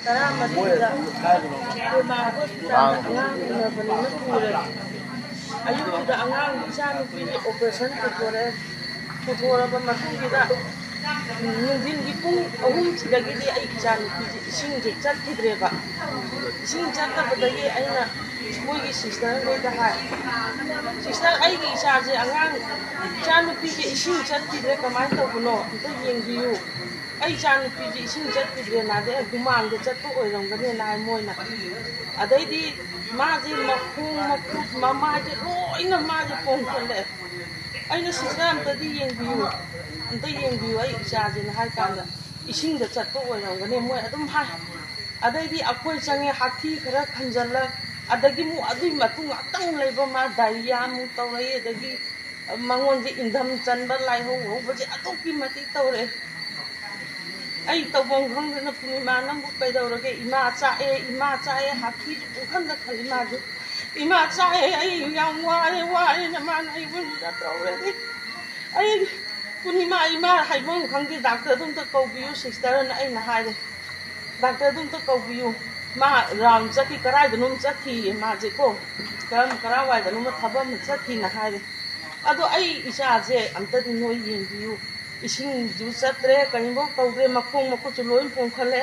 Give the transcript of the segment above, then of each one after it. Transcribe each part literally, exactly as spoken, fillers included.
ꯇꯔꯥꯃꯔꯤꯗ comma ꯍꯣꯁꯄꯤꯇꯥꯜꯗ ꯑꯉꯥꯡ ꯎꯅꯕꯅꯤꯅ ꯄꯨꯔꯦ꯫ ꯑꯌꯨꯛꯇꯨꯗ ꯑꯉꯥꯡ ꯏꯆꯥ ꯅꯨꯄꯤꯒꯤ ꯑꯣꯄꯔꯦꯁꯟ ꯄꯨꯊꯣꯔꯛꯑꯦ꯫ ꯄꯨꯊꯣꯔꯛꯑꯕ ꯃꯇꯨꯡꯁꯤꯗ ꯅꯨꯡꯊꯤꯟꯒꯤ ꯄꯨꯡ ꯑꯍꯨꯝꯁꯤꯗꯒꯤꯗꯤ ꯑꯩ ꯏꯆꯥ ꯅꯨꯄꯤꯁꯦ ꯏꯁꯤꯡꯁꯦ ꯆꯠꯈꯤꯗ꯭ꯔꯦꯕ꯫ ꯏꯁꯤꯡ ꯆꯠꯇꯕꯗꯒꯤ ꯑꯩꯅ ꯃꯣꯏꯒꯤ ꯁꯤꯁꯇꯔꯈꯩꯗ ꯍꯥꯏ, "ꯁꯤꯁꯇꯔ, ꯑꯩꯒꯤ ꯏꯆꯥꯁꯦ, ꯑꯉꯥꯡ ꯏꯆꯥ ꯅꯨꯄꯤꯁꯦ ꯏꯁꯤꯡ ꯆꯠꯈꯤꯗ꯭ꯔꯦ, ꯀꯃꯥꯏꯅ ꯇꯧꯕꯅꯣ ꯑꯝꯇ ꯌꯦꯡꯕꯤꯌꯨ꯫ ꯑꯩ ꯏꯆꯥ ꯅꯨꯄꯤꯁꯦ ꯏꯁꯤꯡ ꯆꯠꯈꯤꯗ꯭ꯔꯦ, ꯃꯥꯗꯤ ꯍꯨꯃꯥꯡꯗ ꯆꯠꯄ ꯑꯣꯏꯔꯝꯒꯅꯦꯅ" ꯍꯥꯏ ꯃꯣꯏꯅ꯫ ꯑꯗꯩꯗꯤ ꯃꯥꯁꯦ ꯃꯈꯣꯡ ꯃꯈꯨꯠ ꯃꯃꯥꯏꯁꯦ ꯂꯣꯏꯅ ꯃꯥꯁꯦ ꯄꯣꯝꯈꯠꯂꯛꯑꯦ꯫ ꯑꯩꯅ, "ꯁꯤꯁꯇꯔ, ꯑꯝꯇꯗꯤ ꯌꯦꯡꯕꯤꯌꯨ, ꯑꯝꯇ ꯌꯦꯡꯕꯤꯌꯨ ꯑꯩ ꯏꯆꯥꯁꯦꯅ" ꯍꯥꯏ ꯀꯥꯟꯗ, "ꯏꯁꯤꯡꯗ ꯆꯠꯄ ꯑꯣꯏꯔꯝꯒꯅꯤ" ꯃꯣꯏ ꯑꯗꯨꯝ ꯍꯥꯏ꯫ ꯑꯗꯩꯗꯤ ꯑꯩꯈꯣꯏ ꯆꯪꯉꯦ, ꯍꯥꯛꯊꯤ ꯈꯔ ꯈꯟꯖꯜꯂꯛ, ꯑꯗꯒꯤ ꯑꯃꯨꯛ ꯑꯗꯨꯏ ꯃꯇꯨꯡ ꯉꯥꯛꯇꯪ ꯂꯩꯕ ꯃꯥ ꯗꯥꯏꯔꯤꯌꯥ ꯑꯃꯨꯛ ꯇꯧꯔꯛꯏ, ꯑꯗꯒꯤ ꯃꯉꯣꯟꯁꯦ ꯏꯟꯊꯝ ꯆꯟꯕ, ꯂꯥꯏꯍꯧ ꯍꯧꯕꯁꯦ ꯑꯗꯨꯛꯀꯤ ꯃꯇꯤꯛ ꯇꯧꯔꯛꯑꯦ꯫ ꯑꯩ ꯇꯧꯐꯝ ꯈꯪꯗꯅ, "ꯄꯨꯔꯅꯤꯃꯥ, ꯅꯪꯕꯨ ꯀꯩꯗꯧꯔꯒꯦ?" "ꯏꯃꯥ ꯆꯥꯛꯑꯦ, ꯏꯃꯥ ꯆꯥꯛꯑꯦ", ꯍꯥꯛꯊꯤꯁꯨ ꯄꯨꯡꯈꯟꯗ ꯈꯜꯂꯤ ꯃꯥꯁꯦ꯫ "ꯏꯃꯥ ꯆꯥꯛꯑꯦ, ꯑꯩ ꯌꯥꯝ ꯋꯥꯔꯦ, ꯋꯥꯔꯦꯅ" ꯃꯥꯅ ꯑꯩꯉꯣꯟꯗ ꯇꯧꯔꯗꯤ, ꯑꯩ, "ꯄꯨꯔꯅꯤꯃꯥ, ꯏꯃꯥ ꯍꯥꯏꯐꯝ ꯈꯪꯗꯦ, ꯗꯥꯛꯇꯔꯗꯨ ꯑꯝꯇ ꯀꯧꯕꯤꯌꯨ ꯁꯤꯁꯇꯔꯅ" ꯑꯩꯅ ꯍꯥꯏꯔꯦ꯫ "ꯗꯥꯛꯇꯔꯗꯨ ꯑꯝꯇ ꯀꯧꯕꯤꯌꯨ, ꯃꯥ ꯔꯥꯎꯟ ꯆꯠꯈꯤ, ꯀꯗꯥꯏꯗꯅꯣꯝ ꯆꯠꯈꯤꯌꯦ ꯃꯥꯁꯦ ꯀꯣ, ꯀꯔꯝ, ꯀꯔꯥꯏꯋꯥꯏꯗꯅꯣꯝ ꯊꯕꯛ ꯑꯃ ꯆꯠꯈꯤꯅ" ꯍꯥꯏꯔꯦ꯫ ꯑꯗꯣ ꯑꯩ ꯏꯆꯥꯁꯦ ꯑꯝꯇꯗꯤ ꯅꯣꯏ ꯌꯦꯡꯕꯤꯌꯨ, ꯏꯁꯤꯡꯁꯨ ꯆꯠꯇ꯭ꯔꯦ, ꯀꯔꯤꯝꯐꯥꯎ ꯇꯧꯗ꯭ꯔꯦ, ꯃꯈꯣꯡ ꯃꯈꯨꯠꯁꯨ ꯂꯣꯏ ꯄꯣꯝꯈꯠꯂꯦ,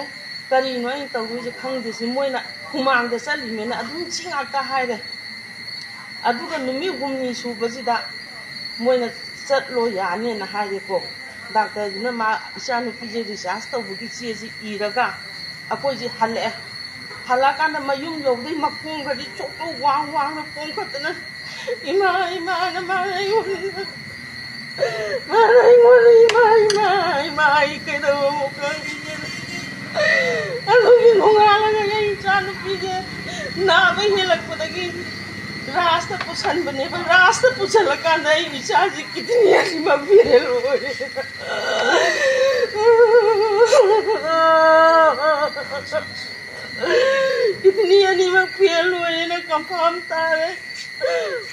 ꯀꯔꯤꯅꯣ ꯑꯩꯅ ꯇꯧꯗꯣꯏꯁꯦ ꯈꯪꯗꯦ, ꯁꯤ ꯃꯣꯏꯅ ꯍꯨꯃꯥꯡꯗ ꯆꯠꯂꯤꯃꯦꯅ ꯑꯗꯨꯝ ꯁꯤ ꯉꯥꯛꯇ ꯍꯥꯏꯔꯦ꯫ ꯑꯗꯨꯒ ꯅꯨꯃꯤꯠ ꯍꯨꯝꯅꯤ ꯁꯨꯕꯁꯤꯗ ꯃꯣꯏꯅ ꯆꯠꯂꯣ ꯌꯥꯅꯤꯅ ꯍꯥꯏꯔꯦꯀꯣ꯫ ꯗꯥꯛꯇꯔꯗꯨꯅ ꯃꯥ ꯏꯆꯥꯅꯨꯄꯤꯁꯦ ꯔꯤꯆꯥꯔꯖ ꯇꯧꯕꯒꯤ ꯆꯦꯁꯤ ꯏꯔꯒ ꯑꯩꯈꯣꯏꯁꯦ ꯍꯜꯂꯛꯑꯦ꯫ ꯍꯜꯂꯛꯑꯀꯥꯟꯗ ꯃꯌꯨꯝ ꯌꯧꯕꯗꯩ ꯃꯈꯣꯡꯒꯗꯤ ꯆꯣꯛꯂꯧ ꯋꯥꯡ ꯋꯥꯡꯅ ꯄꯣꯝꯈꯠꯇꯅ, "ꯏꯃꯥ, ꯏꯃꯥ"ꯅ ꯃꯥꯅ ꯑꯩꯉꯣꯟꯗ, ꯃꯥꯅ ꯑꯩꯉꯣꯟꯗ, "ꯏꯃꯥ, ꯏꯃꯥ, ꯏꯃꯥ, ꯑꯩ ꯀꯩꯗꯧꯔꯃꯣ ꯈꯪꯗꯦ"꯫ ꯑꯗꯨꯒꯤ ꯅꯣꯡꯉꯥꯜꯂꯒ ꯑꯩ ꯏꯆꯥ ꯅꯨꯄꯤꯁꯦ ꯅꯥꯕ ꯍꯦꯜꯂꯛꯄꯗꯒꯤ ꯔꯥꯁꯇ ꯄꯨꯁꯟꯕꯅꯦꯕ꯫ ꯔꯥꯁꯇ ꯄꯨꯁꯜꯂꯀꯥꯟꯗ ꯑꯩ ꯏꯆꯥꯁꯦ ꯀꯤꯗꯅꯤ ꯑꯅꯤꯃꯛ ꯐꯦꯜ ꯑꯣꯏꯔꯦ꯫ ꯀꯤꯗꯅꯤ ꯑꯅꯤꯃꯛ ꯐꯦꯜ ꯑꯣꯏꯔꯦꯅ ꯀꯟꯐꯥꯔꯝ ꯇꯥꯔꯦ꯫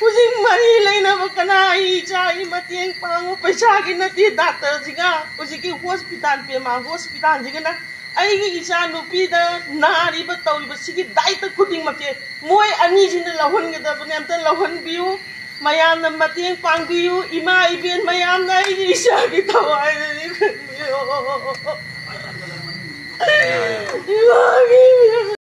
ꯍꯧꯖꯤꯛ ꯃꯔꯤ ꯂꯩꯅꯕ ꯀꯅꯥ, ꯑꯩ ꯏꯆꯥꯒꯤ ꯃꯇꯦꯡ ꯄꯥꯡꯉꯨ? ꯄꯩꯁꯥꯒꯤ ꯅꯠꯇꯦ, ꯗꯥꯛꯇꯔꯁꯤꯒ ꯍꯧꯖꯤꯛꯀꯤ ꯍꯣꯁꯄꯤꯇꯥꯜ, ꯄꯦꯃꯥ ꯍꯣꯁꯄꯤꯇꯥꯜꯁꯤꯒꯅ ꯑꯩꯒꯤ ꯏꯆꯥ ꯅꯨꯄꯤꯗ ꯅꯥꯔꯤꯕ ꯇꯧꯔꯤꯕ ꯁꯤꯒꯤ ꯗꯥꯏꯇ ꯈꯨꯗꯤꯡꯃꯛꯁꯦ ꯃꯣꯏ ꯑꯅꯤꯁꯤꯅ ꯂꯧꯍꯟꯒꯗꯕꯅꯦ꯫ ꯑꯝꯇ ꯂꯧꯍꯟꯕꯤꯌꯨ, ꯃꯌꯥꯝꯅ ꯃꯇꯦꯡ ꯄꯥꯡꯕꯤꯌꯨ꯫ ꯏꯃꯥ ꯏꯕꯦꯟ ꯃꯌꯥꯝꯅ ꯑꯩꯒꯤ ꯏꯆꯥꯒꯤ ꯊꯋꯥꯏꯗꯅꯤ ꯈꯟꯕꯤꯌꯨ꯫ ꯏꯃꯥꯒꯤ